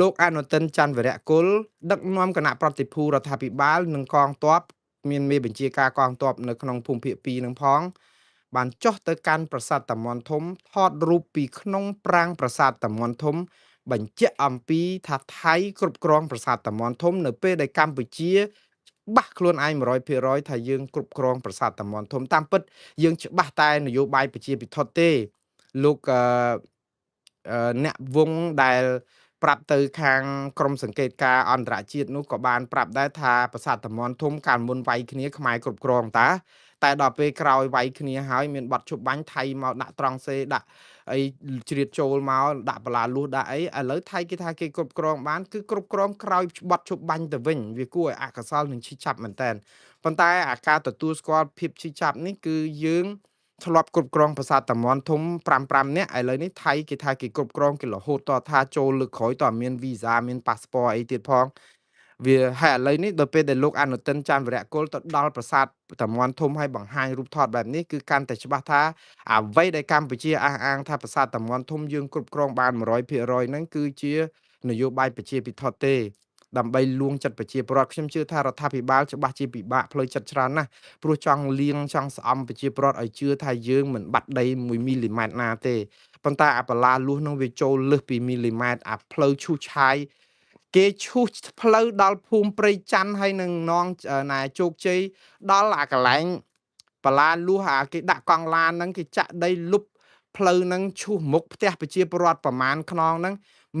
លោកអនុទិនច័ន្ទវរៈគុលដឹកនាំគណៈប្រតិភូរដ្ឋាភិបាលនិងកងទ័ពមានមេបញ្ជាការកងទ័ពនៅក្នុងភូមិភាគ2នឹងផងបានចុះទៅកាន់ប្រាសាទតាមាន់ធំថតរូបពីក្នុងប្រាង្គប្រាសាទតាមាន់ធំបញ្ជាក់អំពីថាថៃគ្រប់គ្រងប្រាសាទតាមាន់ធំនៅពេលដែលកម្ពុជាច្បាស់ខ្លួនឯង100%ថាយើងគ្រប់គ្រងប្រាសាទតាមាន់ធំតាមពិតយើងច្បាស់តែនយោបាយប្រជាពិធទេលោកអ្នកវងដែលប្រាប់ទៅខាងក្រមសង្កេតការអន្តរជាតិនោះក៏បានប្រាប់ដែរថាប្រាសាទតាមាន់ធំកាលមុនវាយគ្នាខ្មែរគ្រប់គ្រងតាតែដល់ពេលក្រោយវាយគ្នាហើយមានបទជប់បាញ់ថៃមកដាក់ត្រង់សេដាក់អីជ្រៀតចូលមកដាក់បលាលួសដាក់អីឥឡូវថៃគេថាគេគ្រប់គ្រងបានគឺគ្រប់គ្រងក្រោយបទជប់បាញ់ទៅវិញវាគួរឲ្យអកុសលនិងឈឺចាប់មែនតើប៉ុន្តែអាការទទួលស្គាល់ភាពឈឺចាប់នេះគឺយើងធ្លាប់គ្រប់គ្រងប្រាសាទតាមាន់ធំ5 5នាក់ឥឡូវនេះថៃគេថាគេគ្រប់គ្រងគេរហូតតថាចូលលើកក្រោយតមានវីសាមានប៉ាសពតអីទៀតផងវាហើយឥឡូវនេះដល់ពេលដែលលោកអនុទិនច័ន្ទវរៈគុលទៅដល់ប្រាសាទតាមាន់ធំហើយបង្ហាញរូបថតបែបនេះគឺកាន់តែច្បាស់ថាអ្វីដែលកម្ពុជាអះអាងថាប្រាសាទតាមាន់ធំយើងគ្រប់គ្រងបាន100%ហ្នឹងគឺជានយោបាយប្រជាពិធទេដើម្បីលួងចិត្តប្រជាពលរដ្ឋខ្ញុំជឿថារដ្ឋាភិបាលច្បាស់ជាពិបាកផ្លូវចិត្តច្រើនណាស់ព្រោះចង់លៀងចង់ស្អំប្រជាពលរដ្ឋឲ្យជឿថាយើងមិនបាត់ដី1មីលីម៉ែត្រណាទេប៉ុន្តែអាបលាលួសនឹងវាចូលលើសពីមីលីម៉ែត្រអាផ្លូវឈូសឆាយគេឈូសផ្លូវដល់ភូមិព្រៃច័ន្ទហើយនឹងនងណែជោគជ័យដល់អាកន្លែងបលាលួសអាគេដាក់កង់ឡានហ្នឹងគេចាក់ដីលុបផ្លូវហ្នឹងឈូសមុខផ្ទះប្រជាពលរដ្ឋប្រមាណខ្នងហ្នឹង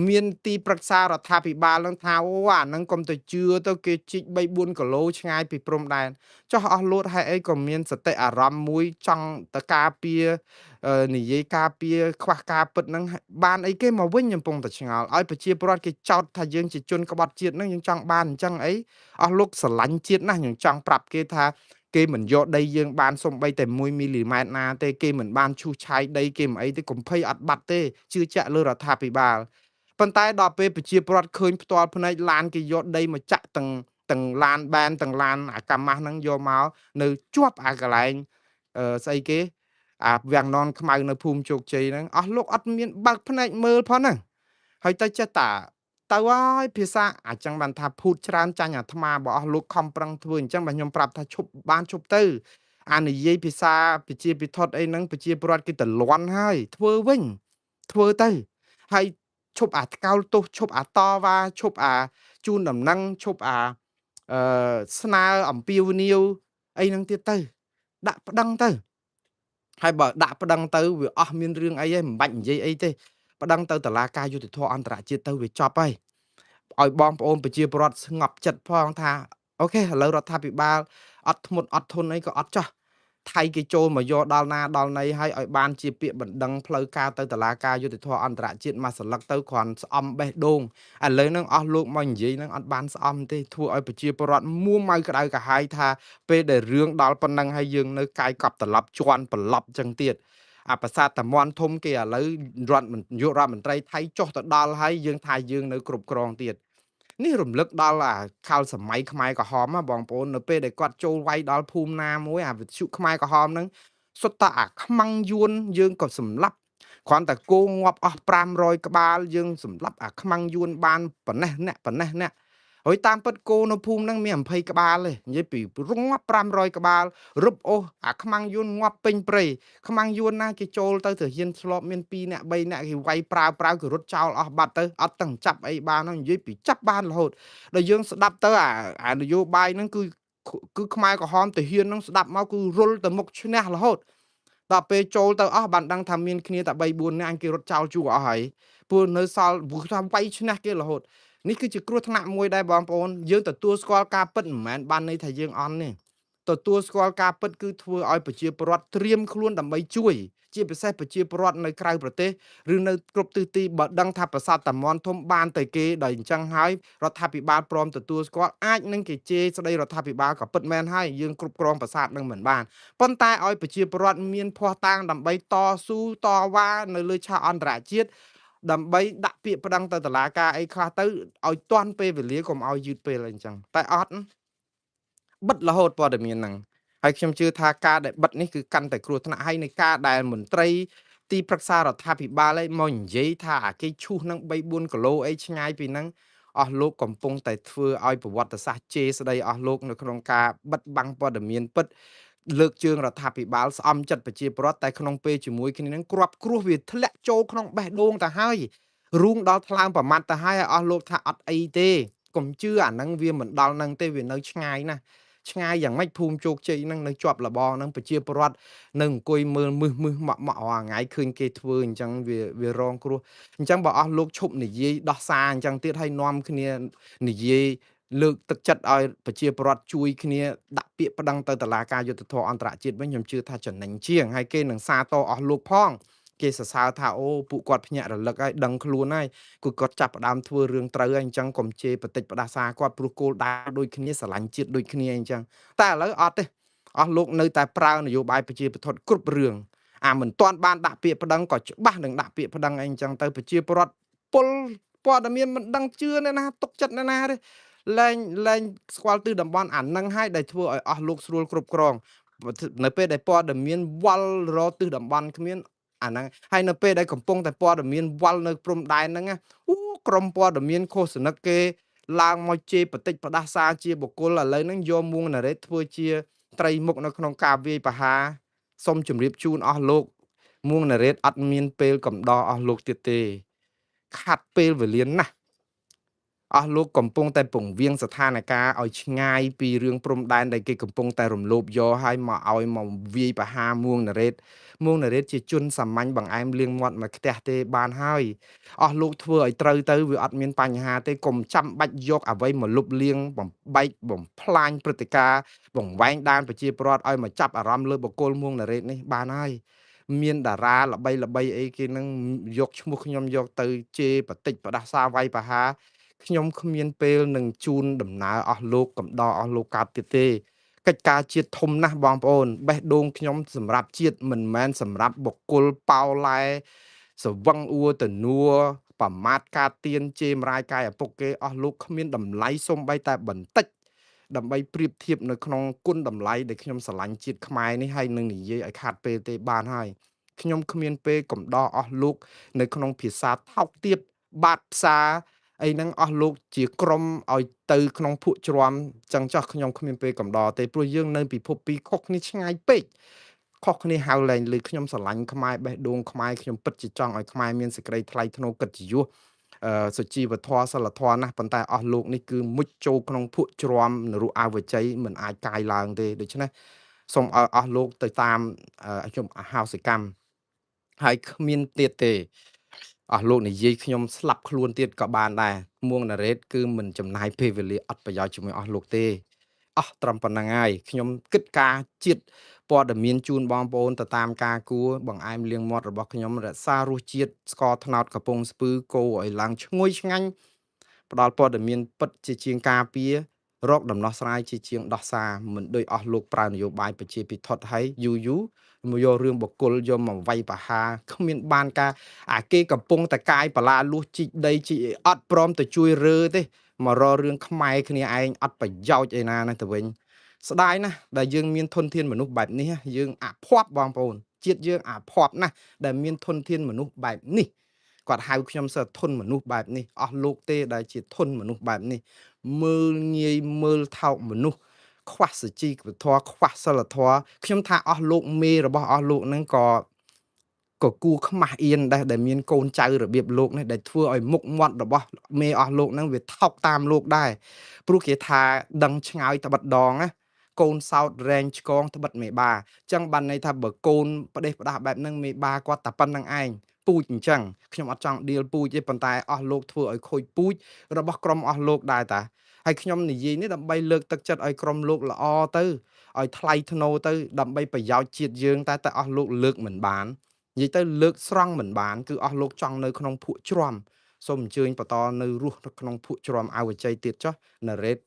មានទីប្រឹក្សារដ្ឋាភិបាលនឹងថាអូអាហ្នឹងកុំទៅជឿទៅគេជីក3 4គីឡូឆ្ងាយពីព្រំដែនចោះអស់លោតហើយអីក៏មានសតិអារម្មណ៍មួយចង់ទៅការពារនិយាយការពារខ្វះការពិតហ្នឹងបានអីគេមកវិញកំពុងតែឆ្ងល់ឲ្យប្រជាពលរដ្ឋគេចោទថាយើងជាជនក្បត់ជាតិហ្នឹងយើងចង់បានអញ្ចឹងអីអស់លោកស្រឡាញ់ជាតិណាស់ខ្ញុំចង់ប្រាប់គេថាគេមិនយកដីយើងបានសំបីតែ1មីលីម៉ែត្រណាទេគេមិនបានឈូសឆាយដីគេមិនអីទេកំភៃអត់បាត់ទេជឿជាក់លើរដ្ឋាភិបាលប៉ុន្តែដល់ពេលប្រជាពលរដ្ឋឃើញផ្ទាល់ភ្នែកឡានគេយកដីមកចាក់ទាំងឡានបែនទាំងឡានអាកាម៉ាស់ហ្នឹងយកមកនៅជាប់អាកន្លែងស្អីគេអាវាំងននខ្មៅនៅភូមិជោគជ័យហ្នឹងអស់លោកអត់មានបើកភ្នែកមើលផងហ្នឹងហើយទៅចេះតាទៅហើយភាសាអញ្ចឹងបានថាភូតច្រើនចាញ់អាត្មាបើអស់លោកខំប្រឹងធ្វើអញ្ចឹងបើខ្ញុំប្រាប់ថាឈប់បានឈប់ទៅអានិយាយភាសាប្រជាពិធអីហ្នឹងប្រជាពលរដ្ឋគេតលន់ហើយធ្វើវិញធ្វើទៅហើយឈប់អាថ្កោលទោសឈប់អាតវ៉ាឈប់អាជូនដំណឹងឈប់អាស្នើអំពាវនាវអីហ្នឹងទៀតទៅដាក់ប្តឹងទៅហើយបើដាក់ប្តឹងទៅវាអស់មានរឿងអីហើយមិនបាច់និយាយអីទេប្តឹងទៅតុលាការយុត្តិធម៌អន្តរជាតិទៅវាចប់ហើយឲ្យបងប្អូនប្រជាពលរដ្ឋស្ងប់ចិត្តផងថាអូខេឥឡូវរដ្ឋាភិបាលអត់ធ្មត់អត់ធន់អីក៏អត់ចោះថៃគេចូលមកយកដល់ណាដល់ណីហើយឲ្យបានជាពាក្យបណ្ដឹងផ្លូវការទៅតុលាការយុត្តិធម៌អន្តរជាតិមួយសន្លឹកទៅគ្រាន់ស្អំបេះដូងឥឡូវហ្នឹងអស់លោកមកនិយាយហ្នឹងអត់បានស្អំទេធ្វើឲ្យប្រជាពលរដ្ឋមួម៉ៅក្តៅក្រហាយថាពេលដែលរឿងដល់ប៉ុណ្ណឹងហើយយើងនៅកាយកប់ត្រឡប់ជន់ប្រឡប់ចឹងទៀតអាប្រាសាទតាមាន់ធំគេឥឡូវរដ្ឋនាយករដ្ឋមន្ត្រីថៃចុះទៅដល់ហើយយើងថាយើងនៅគ្រប់គ្រងទៀតនេះរំលឹកដល់អាខាលសម័យខ្មែរក្រហមណាបងប្អូននៅពេលដែលគាត់ចូលវាយដល់ភូមិណាមួយអាវិទ្យុខ្មែរក្រហមហ្នឹងសុទ្ធតែអាខ្មាំងយួនយើងក៏សម្លាប់គ្រាន់តែគោងាប់អស់500ក្បាលយើងសម្លាប់អាខ្មាំងយួនបានប៉ុណ្ណេះអ្នកប៉ុណ្ណេះអ្នកហើយតាមពិតគោនៅភូមិហ្នឹងមាន20ក្បាលទេនិយាយពីរងាប់500ក្បាលរឹបអូសអាខ្មាំងយួនងាប់ពេញព្រៃខ្មាំងយួនណាគេចូលទៅទៅហ៊ានធ្លាប់មាន2នាក់3នាក់គេវាយប្រាវប្រាវគេរត់ចោលអស់បាត់ទៅអត់ទាំងចាប់អីបានហ្នឹងនិយាយពីចាប់បានរហូតដល់យើងស្ដាប់ទៅអានយោបាយហ្នឹងគឺខ្មែរក្រហមទៅហ៊ានហ្នឹងស្ដាប់មកគឺរុលទៅមុខឈ្នះរហូតដល់ពេលចូលទៅអស់បានដឹងថាមានគ្នាតែ3 4នាក់អញគេរត់ចោលជួអស់ហើយព្រោះនៅសល់ថាវាយឈ្នះគេរហូតនេះគឺជាគ្រោះថ្នាក់មួយដែរបងប្អូនយើងទទួលស្គាល់ការពិតមិនមែនបានន័យថាយើងអន់ទេទទួលស្គាល់ការពិតគឺធ្វើឲ្យប្រជាពលរដ្ឋត្រៀមខ្លួនដើម្បីជួយជាពិសេសប្រជាពលរដ្ឋនៅក្រៅប្រទេសឬនៅគ្រប់ទិសទីបើដឹងថាប្រាសាទតាមាន់ធំបានទៅគេដោយអញ្ចឹងហើយរដ្ឋាភិបាលព្រមទទួលស្គាល់អាចនឹងគេជេរស្ដីរដ្ឋាភិបាលក៏ពិតមែនហើយយើងគ្រប់គ្រងប្រាសាទនឹងមិនបានប៉ុន្តែឲ្យប្រជាពលរដ្ឋមានភស្តុតាងដើម្បីតស៊ូតវ៉ានៅលើឆាកអន្តរជាតិដើម្បីដាក់ពាក្យប្តឹងទៅតុលាការអីខ្លះទៅឲ្យទាន់ពេលវេលាកុំឲ្យយឺតពេលអីចឹងតែអត់បិទរហូតព័ត៌មានហ្នឹងហើយខ្ញុំជឿថាការដែលបិទនេះគឺកាន់តែគ្រោះថ្នាក់ហើយនៃការដែលមន្ត្រី ទីប្រឹក្សារដ្ឋាភិបាលឯងមកនិយាយថាអាគេឈូសនឹង3 4គីឡូអីឆ្ងាយពីហ្នឹងអស់លោកកំពុងតែធ្វើឲ្យប្រវត្តិសាស្ត្រជេរស្ដីអស់លោកនៅក្នុងការបិទបាំងព័ត៌មានពិតលើកជើងរដ្ឋាភិបាលស្អំចិត្តប្រជាពលរដ្ឋតែក្នុងពេលជាមួយគ្នានឹងគ្រាប់គ្រោះវាធ្លាក់ចូលក្នុងបេះដូងទៅហើយរូងដល់ថ្លើមប្រមាត់ទៅហើយអស់លោកថាអត់អីទេកុំជឿអាហ្នឹងវាមិនដល់ហ្នឹងទេវានៅឆ្ងាយណាស់ឆ្ងាយយ៉ាងម៉េចភូមិជោគជ័យហ្នឹងនៅជាប់លបងហ្នឹងប្រជាពលរដ្ឋនៅអង្គុយមើលមឹសមឹសម៉ក់ម៉ក់រាល់ថ្ងៃឃើញគេធ្វើអញ្ចឹងវារងគ្រោះអញ្ចឹងបើអស់លោកឈប់និយាយដោះសារអញ្ចឹងទៀតហើយនាំគ្នានិយាយលើកទឹកចិត្តឲ្យប្រជាពលរដ្ឋជួយគ្នាដាក់ពាក្យប្តឹងទៅតុលាការយុត្តិធម៌អន្តរជាតិវិញខ្ញុំជឿថាចំណេញជាងហើយគេនឹងសាទរអស់លោកផងគេសរសើរថាអូពួកគាត់ភ្ញាក់រលឹកហើយដឹងខ្លួនហើយគឺគាត់ចាប់ផ្ដើមធ្វើរឿងត្រូវហើយអញ្ចឹងកុំជេរបតិចផ្ដាសាគាត់ព្រោះគោលដៅដូចគ្នាស្រឡាញ់ជាតិដូចគ្នាអញ្ចឹងតែឥឡូវអត់ទេអស់លោកនៅតែប្រើនយោបាយប្រជាពិធគ្រប់រឿងអាមិនទាន់បានដាក់ពាក្យប្តឹងក៏ច្បាស់នឹងដាក់ពាក្យប្តឹងអីអញ្ចឹងទៅប្រជាពលរដ្ឋពលព័ត៌មានមិនដឹងជឿអ្នកណាទុកចិត្តអ្នកណាទេលែងស្គាល់ទិសតំបន់អានឹងហើយដែលធ្វើឲ្យអស់លោកស្រួលគ្រប់គ្រងនៅពេលដែលព័ត៌មានវល់រកទិសតំបន់គ្មានអាហ្នឹងហើយនៅពេលដែលកំពុងតែព័ត៌មានវល់នៅព្រំដែនហ្នឹងអូក្រុមព័ត៌មានឃោសនិកគេឡើងមកជេរបតិចផ្ដាសាជាបុគ្គលឥឡូវហ្នឹងយកមួងណារ៉េតធ្វើជាត្រីមុខនៅក្នុងការវាយប្រហារសូមជម្រាបជូនអស់លោកមួងណារ៉េតអត់មានពេលកំដរអស់លោកទៀតទេខាត់ពេលវេលាណាស់អស់លោកកំពុងតែពង្វៀងស្ថានភាពឲ្យឆ្ងាយពីរឿងព្រំដែនដែលគេកំពុងតែរំលោភយកឲ្យមកឲ្យមកវាយប្រហារមួងណារ៉េតមួងណារ៉េតជាជនសាមញ្ញបង្អែមលាងមាត់មកខ្ទះទេបានហើយអស់លោកធ្វើឲ្យត្រូវទៅវាអត់មានបញ្ហាទេកុំចាំបាច់យកអ្វីមកលុបលាងបំបែកបំផ្លាញព្រឹត្តិការណ៍បង្វែងដានប្រជាពលរដ្ឋឲ្យមកចាប់អារម្មណ៍លើបុគ្គលមួងណារ៉េតនេះបានហើយមានតារាល្បីល្បីអីគេនឹងយកឈ្មោះខ្ញុំយកទៅជេរបតិចផ្ដាសាវាយប្រហារខ្ញុំគ្មានពេលនឹងជូនដំណើរអស់លោកកំដរអស់លោកកាត់ទៀតទេកិច្ចការជាតិធំណាស់បងប្អូនបេះដូងខ្ញុំសម្រាប់ជាតិមិនមែនសម្រាប់បុគ្គលប៉ោឡែសវឹងអួតនួប្រមាថការទៀនជេរម្រាយកាយឪពុកគេអស់លោកគ្មានតម្លៃសំបីតែបន្តិចដើម្បីប្រៀបធៀបនៅក្នុងគុណតម្លៃដែលខ្ញុំស្រឡាញ់ជាតិខ្មែរនេះហើយនឹងនិយាយឲ្យខាតពេលទេបានហើយខ្ញុំគ្មានពេលកំដរអស់លោកនៅក្នុងភាសាថោកទាបបាតផ្សារអីហ្នឹងអស់លោកជាក្រុមឲ្យទៅក្នុងភក់ជ្រាំចឹងចោះខ្ញុំគ្មានពេលកំដរទេព្រោះយើងនៅពិភពពីរខុសគ្នាឆ្ងាយពេកខុសគ្នាហៅលែងលឺខ្ញុំស្រឡាញ់ខ្មែរបេះដូងខ្មែរខ្ញុំពិតជាចង់ឲ្យខ្មែរមានសេចក្តីថ្លៃថ្នូរកិត្តិយសសុជីវធម៌សិលធម៌ណាស់ប៉ុន្តែអស់លោកនេះគឺមុជចូលក្នុងភក់ជ្រាំនរុអវជ័យមិនអាចកាយឡើងទេដូច្នេះសូមឲ្យអស់លោកទៅតាមខ្ញុំអហោសិកម្មហើយគ្មានទៀតទេអស់លោកនិយាយខ្ញុំស្លាប់ខ្លួនទៀតក៏បានដែរមួងណារ៉េតគឺមិនចំណាយពេលវេលាអត់ប្រយោជន៍ជាមួយអស់លោកទេអស់ត្រឹមប៉ុណ្្នឹងហើយខ្ញុំគិតការជាតិព័ត៌មានជូនបងប្អូនទៅតាមការគួរបង្អែមលាងមាត់របស់ខ្ញុំរក្សារសជាតិស្ករត្នោតកំពង់ស្ពឺគោឲ្យឡើងឈ្ងុយឆ្ងាញ់ផ្ដល់ព័ត៌មានពិតជាជាងការពាររកដំណោះស្រាយជាជាងដោះសារមិនដូចអស់លោកប្រើនយោបាយប្រជាពិធហើយយូរយូរមកយករឿងបុគ្គលយកមកវាយប្រហារគ្មានបានការអាគេកំពុងតែកាយបលាលួសជីកដីជីកអត់ព្រមទៅជួយរើទេមករករឿងខ្មែរគ្នាឯងអត់ប្រយោជន៍អីណាណាទៅវិញស្ដាយណាស់ដែលយើងមានធនធានមនុស្សបែបនេះយើងអភ័ព្វបងប្អូនជាតិយើងអភ័ព្វណាស់ដែលមានធនធានមនុស្សបែបនេះគាត់ហៅខ្ញុំសើធនមនុស្សបែបនេះអស់លោកទេដែលជាធនមនុស្សបែបនេះមើលងាយមើលថោកមនុស្សខ្វះសុជីវធម៌ខ្វះសិលធម៌ខ្ញុំថាអស់លោកមេរបស់អស់លោកហ្នឹងក៏គួរខ្មាស់អៀនដែរដែលមានកូនចៅរបៀបលោកនេះដែលធ្វើឲ្យមុខមាត់របស់មេអស់លោកហ្នឹងវាថោកតាមលោកដែរព្រោះគេថាដឹងឆ្ងាយត្បិតដងណាកូនសោតរែងឆ្កងត្បិតមេបាអញ្ចឹងបានន័យថាបើកូនផ្ដេសផ្ដាស់បែបហ្នឹងមេបាគាត់តែប៉ុណ្្នឹងឯងពូជអញ្ចឹងខ្ញុំអត់ចង់ដៀលពូជទេប៉ុន្តែអស់លោកធ្វើឲ្យខូចពូជរបស់ក្រុមអស់លោកដែរតាហើយខ្ញុំនិយាយនេះដើម្បីលើកទឹកចិត្តឲ្យក្រុមលោកល្អទៅឲ្យថ្លៃថ្នូរទៅដើម្បីប្រយោជន៍ជាតិយើងតែអស់លោកលើកមិនបាននិយាយទៅលើកស្រង់មិនបានគឺអស់លោកចង់នៅក្នុងភក់ជ្រាំសូមអញ្ជើញបន្តនៅរស់នៅក្នុងភក់ជ្រាំអវជ័យទៀតចុះណារ៉េត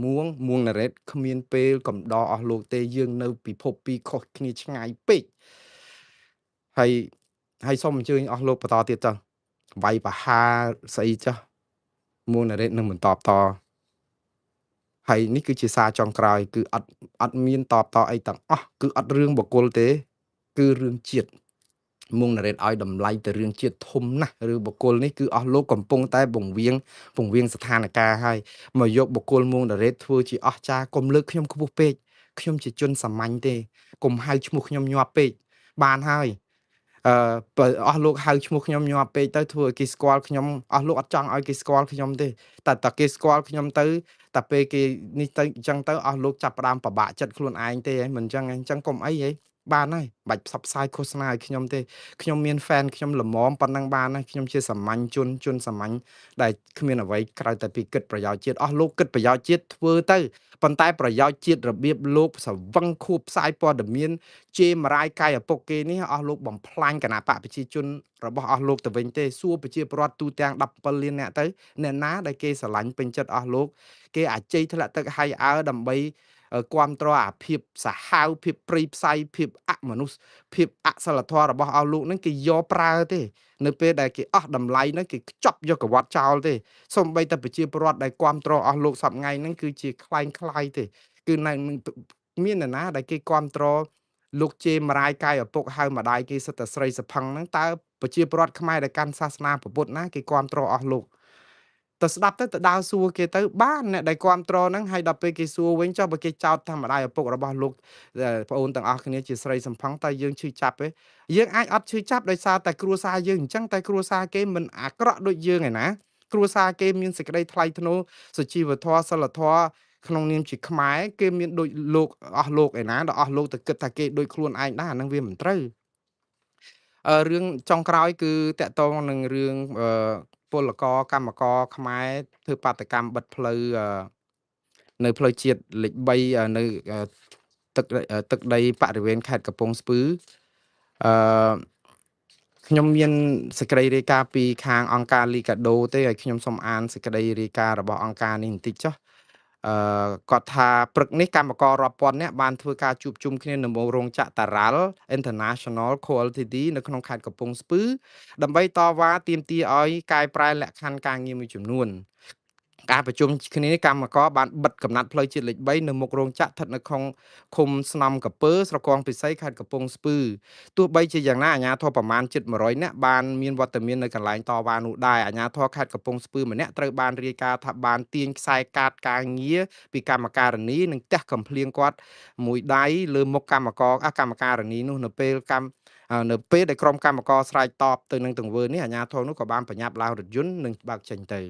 មួងណារ៉េតគ្មានពេលកំដរអស់លោកទេយើងនៅពិភពពីរខុសគ្នាឆ្ងាយពេកហើយសូមអញ្ជើញអស់លោកបន្តទៀតចុះវាយប្រហារស្អីចុះមួងណារ៉េតនឹងមិនតបតហើយនេះគឺជាសារចុងក្រោយគឺអត់មានតបតអីទាំងអស់គឺអត់រឿងបុគ្គលទេគឺរឿងជាតិ មួងណារ៉េតឲ្យតម្លៃទៅរឿងជាតិធំណាស់ឬបុគ្គលនេះគឺអស់លោកកំពុងតែពង្វៀងស្ថានភាពហើយមកយកបុគ្គលមួងណារ៉េតធ្វើជាអស្ចារ្យកុំលើកខ្ញុំខ្ពស់ពេកខ្ញុំជាជនសាមញ្ញទេកុំហៅឈ្មោះខ្ញុំញាប់ពេកបានហើយអឺអស់លោកហៅឈ្មោះខ្ញុំញាប់ពេកទៅធ្វើឲ្យគេស្គាល់ខ្ញុំអស់លោកអត់ចង់ឲ្យគេស្គាល់ខ្ញុំទេតែតែគេស្គាល់ខ្ញុំទៅតែពេលគេនេះទៅអញ្ចឹងទៅអស់លោកចាប់ផ្ដើមពិបាកចិត្តខ្លួនឯងទេមិនអញ្ចឹងអញ្ចឹងកុំអីហីបានហើយបាច់ផ្សព្វផ្សាយឃោសនាឲ្យខ្ញុំទេខ្ញុំមាន fan ខ្ញុំល្មមប៉ុណ្ណឹងបានហើយខ្ញុំជាសាមញ្ញជនជនសាមញ្ញដែលគ្មានអ្វីក្រៅតែពីគិតប្រយោជន៍ជាតិអស់លោកគិតប្រយោជន៍ជាតិធ្វើទៅប៉ុន្តែប្រយោជន៍ជាតិរបៀបលោកសវឹងខួបផ្សាយព័ត៌មានជេរមរាយកាយឪពុកគេនេះអស់លោកបំផ្លាញគណៈបកប្រជាជនរបស់អស់លោកទៅវិញទេសួរប្រជាពលរដ្ឋទូទាំង17លានអ្នកទៅអ្នកណាដែលគេស្រឡាញ់ពេញចិត្តអស់លោកគេអាជ័យធ្លាក់ទឹកហៃអើដើម្បីគ្រប់គ្រងអាភាពសាហាវភាពព្រៃផ្សៃភាពអមនុស្សភាពអសិលធម៌របស់អស់លោកនឹងគេយកប្រើទេនៅពេលដែលគេអស់តម្លៃហ្នឹងគេខ្ចប់យកក្រវ៉ាត់ចោលទេសូម្បីតែប្រជាពលរដ្ឋដែលគ្រប់គ្រងអស់លោកសប្ងៃហ្នឹងគឺជាខ្លែងខ្លាយទេគឺនៅមាននរណាដែលគេគ្រប់គ្រងលោកជេរមរាយកាយឪពុកហៅម្ដាយគេសិតតែស្រីសផឹងហ្នឹងតើប្រជាពលរដ្ឋខ្មែរដែលកាន់សាសនាពុទ្ធណាគេគ្រប់គ្រងអស់លោកទៅស្ដាប់ទៅទៅដើរសួរគេទៅបានអ្នកដែលគ្រប់គ្រងហ្នឹងហើយដល់ពេលគេសួរវិញចុះបើគេចោទថាម្ដាយឪពុករបស់លោកប្អូនទាំងអស់គ្នាជាស្រីសំផឹងតើយើងឈឺចាប់ទេយើងអាចអត់ឈឺចាប់ដោយសារតែគ្រួសារយើងអញ្ចឹងតែគ្រួសារគេមិនអាក្រក់ដូចយើងឯណាគ្រួសារគេមានសេចក្តីថ្លៃថ្នូរសុជីវធម៌សិលធម៌ក្នុងនាមជាខ្មែរគេមានដូចលោកអស់លោកឯណាដល់អស់លោកទៅគិតថាគេដូចខ្លួនឯងដែរអានឹងវាមិនត្រូវរឿងចុងក្រោយគឺតកតងនឹងរឿងពលករកម្មករខ្មែរធ្វើបាតកម្មបិទផ្លូវនៅផ្លូវជាតិលេខ3នៅទឹកដីបរិវេណខេត្តកំពង់ស្ពឺអឺខ្ញុំមានសេចក្តីរាយការណ៍ពីខាងអង្គការលីកាដូទេហើយខ្ញុំសូមអានសេចក្តីរាយការណ៍របស់អង្គការនេះបន្តិចចុះគាត់ថាព្រឹកនេះកម្មកររាប់ពាន់នាក់បានធ្វើការជួបជុំគ្នានៅរោងចក្រតារ៉ាល់ International Co Ltd នៅក្នុងខេត្តកំពង់ស្ពឺដើម្បីតវ៉ាទាមទារឲ្យកែប្រែលក្ខខណ្ឌការងារមួយចំនួនការប្រជុំគ្នានេះកម្មករបានបិទកំណាត់ផ្លូវជាតិលេខ3នៅមុខរោងចក្រស្ថិតនៅក្នុងឃុំស្នំកពើស្រុកកងពិសីខេត្តកំពង់ស្ពឺទោះបីជាយ៉ាងណាអាជ្ញាធរប្រមាណជិត100នាក់បានមានវត្តមាននៅកន្លែងតវ៉ានោះដែរអាជ្ញាធរខេត្តកំពង់ស្ពឺម្នាក់ត្រូវបានរាយការណ៍ថាបានទាញខ្សែកាតការងារពីកម្មការនីនិងទះកំភ្លៀងគាត់មួយដៃលើមុខកម្មករកម្មការនីនោះនៅពេលដែលក្រុមកម្មករស្រែកតបទៅនឹងទង្វើនេះអាជ្ញាធរនោះក៏បានប្រញាប់ឡើងរថយន្តនិងបើកចេញទៅ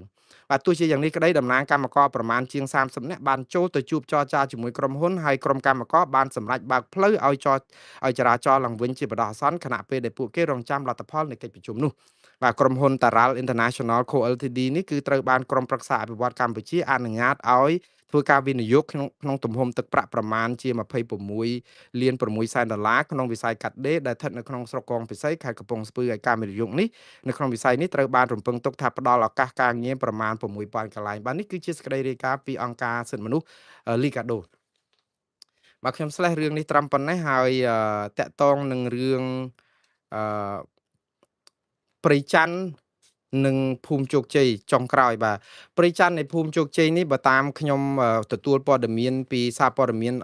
បាទទោះជាយ៉ាងនេះក្តីតំណាងកម្មករប្រមាណជាង30នាក់បានចូលទៅជួបចរចាជាមួយក្រុមហ៊ុនហើយក្រុមកម្មករបានសម្រេចបើកផ្លូវឲ្យចរាចរណ៍ឡើងវិញជាបណ្ដោះអាសន្នខណៈពេលដែលពួកគេរងចាំលទ្ធផលនៃកិច្ចប្រជុំនោះបាទក្រុមហ៊ុន Taral International Co Ltd នេះគឺត្រូវបានក្រុមប្រឹក្សាអភិវឌ្ឍកម្ពុជាអនុញ្ញាតឲ្យធ្វើការវិនិយោគក្នុងទំហំទឹកប្រាក់ប្រមាណជា26លាន6សែនដុល្លារក្នុងវិស័យកាត់ដេរដែលស្ថិតនៅក្នុងស្រុកកងពិសីខេត្តកំពង់ស្ពឺហើយការវិនិយោគនេះនៅក្នុងវិស័យនេះត្រូវបានរំពឹងទុកថាផ្ដល់ឱកាសការងារប្រមាណ6000កន្លែងបាទនេះគឺជាសេចក្តីរាយការណ៍ពីអង្គការសិទ្ធិមនុស្សលីកាដូបាទខ្ញុំស្លេះរឿងនេះត្រឹមប៉ុណ្ណេះហើយតកតងនឹងរឿងអឺព្រៃច័ន្ទនិងភូមិជោគជ័យចុងក្រោយបាទព្រៃច័ន្ទនៃភូមិជោគជ័យនេះបើតាមខ្ញុំទទួលព័ត៌មានពីសារព័ត៌មាន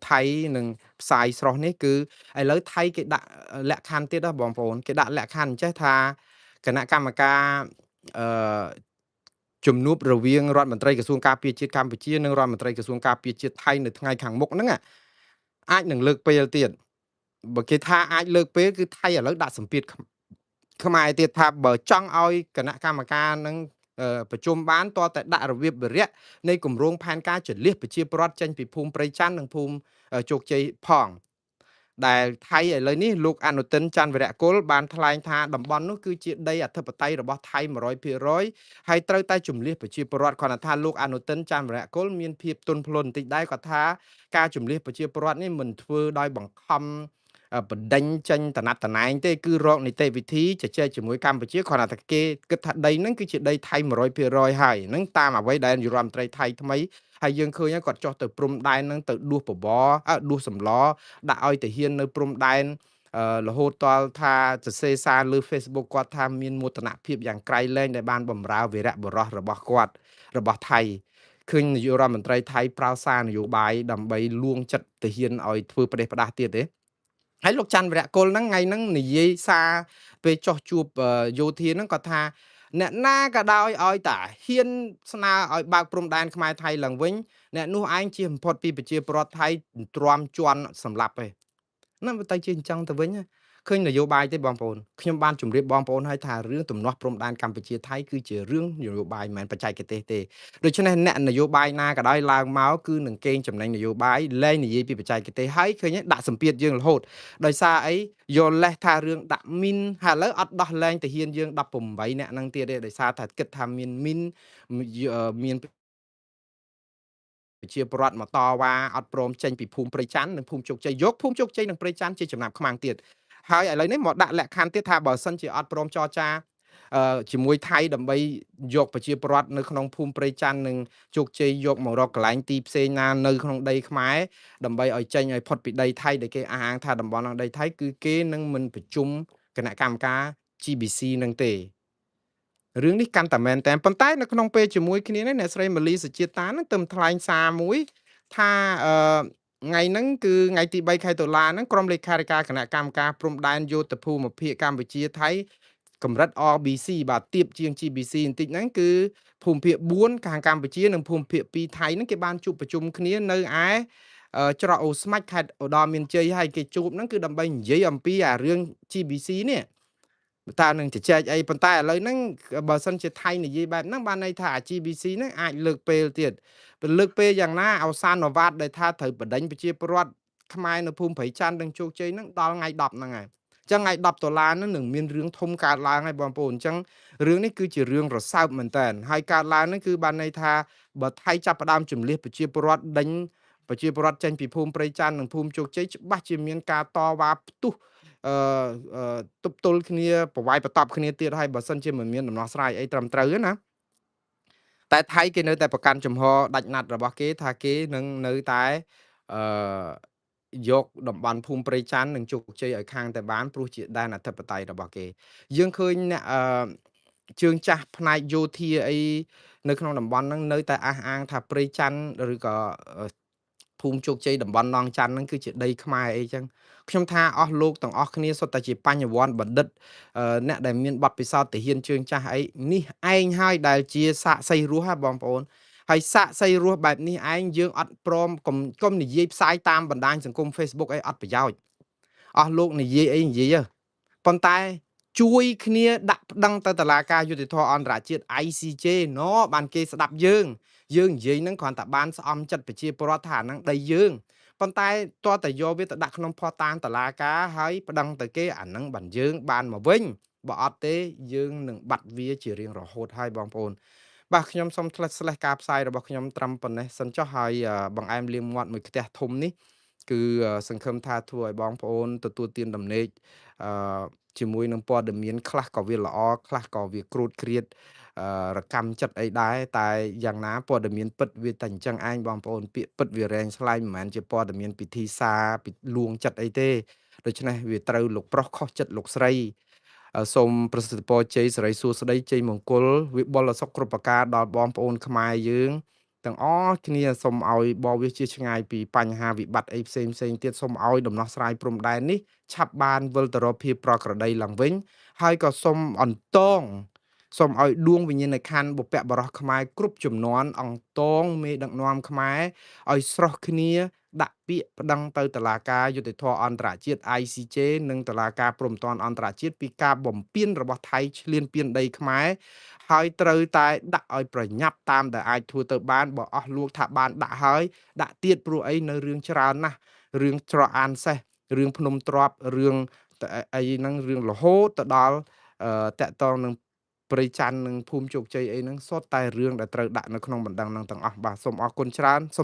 ថៃនិងផ្សាយស្រុះនេះគឺឥឡូវថៃគេដាក់លក្ខខណ្ឌទៀតណាបងប្អូនគេដាក់លក្ខខណ្ឌអញ្ចេះថាគណៈកម្មការអឺជំនួបរវាងរដ្ឋមន្ត្រីក្រសួងការពារជាតិកម្ពុជានិងរដ្ឋមន្ត្រីក្រសួងការពារជាតិថៃនៅថ្ងៃខាងមុខហ្នឹងអាចនឹងលើកពេលទៀតបើគេថាអាចលើកពេលគឺថៃឥឡូវដាក់សម្ពាធខ្មែរទៀតថាបើចង់ឲ្យគណៈកម្មការនឹងប្រជុំបានតតែដាក់របៀបវិរៈនៃគម្រោងផែនការចលះប្រជាពលរដ្ឋចេញពីភូមិព្រៃច័ន្ទនិងភូមិជោគជ័យផងដែលថៃឥឡូវនេះលោកអនុទិនច័ន្ទវិរៈគុលបានថ្លែងថាតំបន់នោះគឺជាដីអធិបតេយ្យរបស់ថៃ100%ហើយត្រូវតែជំលះប្រជាពលរដ្ឋគ្រាន់តែថាលោកអនុទិនច័ន្ទវិរៈគុលមានភាពទន់ភ្លន់បន្តិចដែរគាត់ថាការជំលះប្រជាពលរដ្ឋនេះមិនធ្វើដោយបង្ខំបណ្ដេញចេញតំណាត់តំណែងទេគឺរកនីតិវិធីជជែកជាមួយកម្ពុជាគ្រាន់តែគេគិតថាដីហ្នឹងគឺជាដីថៃ100%ហើយហ្នឹងតាមអ្វីដែលនាយករដ្ឋមន្ត្រីថៃថ្មីហើយយើងឃើញគាត់ចុះទៅព្រំដែនហ្នឹងទៅដួសបបរដួសសម្លដាក់ឲ្យទាហាននៅព្រំដែនរហូតតល់ថាសរសេរសារលើ Facebook គាត់ថាមានមោទនភាពយ៉ាងក្រៃលែងដែលបានបំរើវីរៈបុរសរបស់គាត់របស់ថៃឃើញនាយករដ្ឋមន្ត្រីថៃប្រើសារនយោបាយដើម្បីលួងចិត្តទាហានឲ្យធ្វើប្រទេសផ្ដាស់ទៀតទេ ហើយលោកច័ន្ទវរៈគុលហ្នឹងថ្ងៃហ្នឹងនិយាយសារពេលចោះជួបយោធាហ្នឹងគាត់ថាអ្នកណាក៏ដោយឲ្យតាហ៊ានស្នើឲ្យបើកព្រំដែនខ្មែរថៃឡើងវិញអ្នកនោះឯងជៀសបំផុតពីប្រជាពលរដ្ឋថៃទ្រាំជន់សម្លាប់ឯងហ្នឹងវាទៅជាអញ្ចឹងទៅវិញណាឃើញនយោបាយទេបងប្អូនខ្ញុំបានជម្រាបបងប្អូនហើយថារឿងទំនាស់ព្រំដែនកម្ពុជាថៃគឺជារឿងនយោបាយមិនមែនបច្ចេកទេសទេដូច្នេះអ្នកនយោបាយណាក៏ដោយឡើងមកគឺនឹងកេងចំណេញនយោបាយលែងនិយាយពីបច្ចេកទេសហើយឃើញទេដាក់សម្ពាធយើងរហូតដោយសារអីយកលេសថារឿងដាក់មីនហើយឥឡូវអត់ដោះលែងទាហានយើង18នាក់ហ្នឹងទៀតទេដោយសារថាគិតថាមានមីនមានប្រជាពលរដ្ឋមកតវ៉ាអត់ព្រមចេញពីភូមិព្រៃច័ន្ទនិងភូមិជោគជ័យយកភូមិជោគជ័យនិងព្រៃច័ន្ទជាចំណាប់ខ្មាំងទៀតហើយឥឡូវនេះមកដាក់លក្ខខណ្ឌទៀតថាបើសិនជាអត់ព្រមចរចាជាមួយថៃដើម្បីយកប្រជាពលរដ្ឋនៅក្នុងភូមិព្រៃច័ន្ទនិងជោគជ័យយកមករកកន្លែងទីផ្សេងណានៅក្នុងដីខ្មែរដើម្បីឲ្យចេញឲ្យផុតពីដីថៃដែលគេអះអាងថាតំបន់ក្នុងដីថៃគឺគេនឹងមិនប្រជុំគណៈកម្មការ GBC នឹងទេរឿងនេះកាន់តែមែនតែប៉ុន្តែនៅក្នុងពេលជាមួយគ្នានេះអ្នកស្រីម៉ាលីសុជាតានឹងទៅថ្លែងសារមួយថាអឺថ្ងៃហ្នឹងគឺថ្ងៃទី3ខែតុលាហ្នឹងក្រុមលេខាធិការគណៈកម្មការព្រំដែនយោធភូមិភាគកម្ពុជាថៃកម្រិត RBC បាទទៀបជាង GBC បន្តិចហ្នឹងគឺភូមិភាគ4ខាងកម្ពុជានិងភូមិភាគ2ថៃហ្នឹងគេបានជួបប្រជុំគ្នានៅឯច្រកអូស្មាច់ខេត្តឧត្តរមានជ័យហើយគេជួបហ្នឹងគឺដើម្បីនិយាយអំពីអារឿង GBC នេះតើនឹងជជែកអីប៉ុន្តែឥឡូវហ្នឹងបើសិនជាថៃនិយាយបែបហ្នឹងបានន័យថាអា GBC ហ្នឹងអាចលើកពេលទៀតលើកពេលយ៉ាងណាឱសានវ៉ាតដែលថាត្រូវបដិញប្រជាពលរដ្ឋខ្មែរនៅភូមិព្រៃច័ន្ទនិងជោគជ័យហ្នឹងដល់ថ្ងៃ10ហ្នឹងហើយចឹងថ្ងៃ10ដុល្លារហ្នឹងនឹងមានរឿងធំកើតឡើងហើយបងប្អូនអញ្ចឹងរឿងនេះគឺជារឿងរសើបមែនតើហើយកើតឡើងហ្នឹងគឺបានន័យថាបើថៃចាប់ផ្ដើមជំលះប្រជាពលរដ្ឋដេញប្រជាពលរដ្ឋចេញពីភូមិព្រៃច័ន្ទនិងភូមិជោគជ័យច្បាស់ជាមានការតវ៉ាផ្ទុះអឺទប់ទល់គ្នាប្រវាយប្រតប់គ្នាទៀតហើយបើសិនជាមិនមានដំណោះស្រាយអីត្រឹមត្រូវណាតែថៃគេនៅតែប្រកាន់ចំហដាច់ណាត់របស់គេថាគេនឹងនៅតែអឺយកតំបន់ភូមិព្រៃច័ន្ទនិងជោគជ័យឲ្យខាងតែបានព្រោះជាដែនអធិបតេយ្យរបស់គេយើងឃើញអ្នកអឺជើងចាស់ផ្នែកយោធាអីនៅក្នុងតំបន់ហ្នឹងនៅតែអះអាងថាព្រៃច័ន្ទឬក៏ភូមិជោគជ័យតំបន់ណងច័ន្ទហ្នឹងគឺជាដីខ្មែរអីចឹងខ្ញុំថាអស់លោកទាំងអស់គ្នាសុទ្ធតែជាបញ្ញវន្តបណ្ឌិតអ្នកដែលមានបទពិសោធន៍ទាហានជើងចាស់អីនេះឯងហើយដែលជាសាក្សីរស់ហ่าបងប្អូនហើយសាក្សីរស់បែបនេះឯងយើងអត់ព្រមកុំនិយាយផ្សាយតាមបណ្ដាញសង្គម Facebook អីអត់ប្រយោជន៍អស់លោកនិយាយអីនិយាយប៉ុន្តែជួយគ្នាដាក់ប្តឹងទៅតុលាការយុត្តិធម៌អន្តរជាតិ ICJ ណបានគេស្ដាប់យើងយើងនិយាយហ្នឹងគ្រាន់តែបានស្អំចិត្តប្រជាពលរដ្ឋថាហ្នឹងដីយើងប៉ុន្តែតើតែយកវាទៅដាក់ក្នុងភស្តុតាងតុលាការហើយប្តឹងទៅគេអាហ្នឹងបានយើងបានមកវិញបើអត់ទេយើងនឹងបាត់វាជារៀងរហូតហើយបងប្អូនបាទខ្ញុំសូមថ្លេះស្លេះការផ្សាយរបស់ខ្ញុំត្រឹមប៉ុណ្ណេះសិនចុះហើយបង្អែមលាងមាត់មួយខ្ទះធំនេះគឺសង្ឃឹមថាធ្វើឲ្យបងប្អូនទទួលទានដំណេកអឺជាមួយនឹងព័ត៌មានខ្លះក៏វាល្អខ្លះក៏វាគ្រោតគ្រាតរកម្មចិត្តអីដែរតែយ៉ាងណាព័ត៌មានពិតវាតែអញ្ចឹងឯងបងប្អូនពាក្យពិតវារែងស្លែងមិនមែនជាព័ត៌មានពិធីសារពីលួងចិត្តអីទេដូច្នេះវាត្រូវលោកប្រុសខុសចិត្តលោកស្រីសូមប្រសិទ្ធពរជ័យសិរីសួស្តីជ័យមង្គលវិបុលសុខគ្រប់ប្រការដល់បងប្អូនខ្មែរយើងទាំងអស់គ្នាសូមឲ្យបរវាជាឆ្ងាយពីបញ្ហាវិបត្តិអីផ្សេងផ្សេងទៀតសូមឲ្យដំណោះស្រាយព្រំដែននេះឆាប់បានវិលទៅរកភាពប្រក្រតីឡើងវិញហើយក៏សូមអន្តងសូមឲ្យដួងវិញ្ញាណក្ខន្ធបុព្វបុរសខ្មែរគ្រប់ជំនាន់អង្គតងមេដឹកនាំខ្មែរឲ្យស្រស់គ្នាដាក់ពាក្យប្តឹងទៅតុលាការយុត្តិធម៌អន្តរជាតិ ICJ និងតុលាការព្រហ្មទណ្ឌអន្តរជាតិពីការបំពានរបស់ថៃឈ្លានពានដីខ្មែរហើយត្រូវតែដាក់ឲ្យប្រញាប់តាមដែលអាចធ្វើទៅបានបើអស់លោកថាបានដាក់ហើយដាក់ទៀតព្រោះអីនៅរឿងច្រើនណាស់រឿងច្រកអានសេះរឿងភ្នំទ្របរឿងអីហ្នឹងរឿងរហូតទៅដល់តកតងនឹងព្រៃច័ន្ទនិងភូមិជោគជ័យអីហ្នឹងសុទ្ធតែរឿងដែលត្រូវដាក់នៅក្នុងបណ្ដឹងហ្នឹងទាំងអស់បាទសូមអរគុណច្រើនសូម